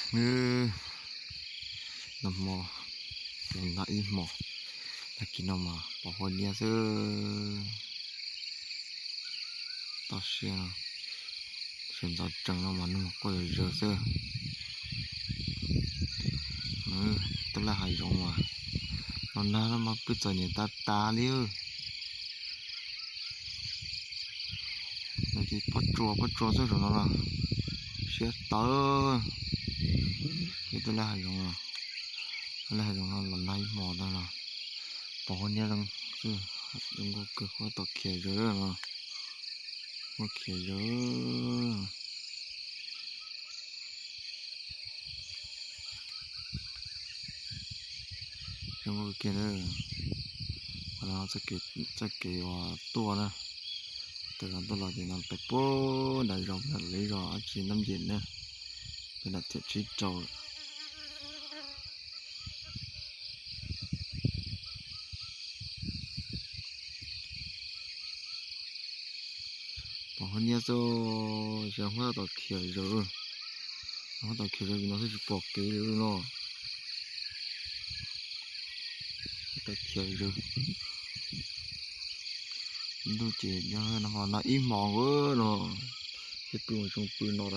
Nws, nag hmo, los nag ib hmos, tag kis no mas pos huab niab xwb. Toj siab, sawv ntxov tsees no mas nws quaj zom zaws xwb. Tuaj laj hav zoov mas, los nag no mas pw txom nyem tas tas li. Nws ces pob tsuas pob tsuas xwb saum no na, siab tawv. Ces tuaj laj hav zoov, tuaj laj hav zoov no los nag ib hmos tag no, pos huab niab xwb, zoo nkauj kawg, huab tom khiav zaws no, huab khiav zaws. Zoo nkauj kiag na. Qhov no txoj kev uas tuaj na, tawm zog tuaj los ces no pem puag nram zos, pem nram lawv zos dab tsi Nab Nces na, pem nram Thiam Tsib Rau lawm. Pos huab niab xwb, ces huab tom khiav zaws, huab tom khiav zaws vim no xwb tsis pom kev li no. Huab tom khiav zaws, ntuj ces nag hmo no ib hmos no, thiab pw mus zoo pw no los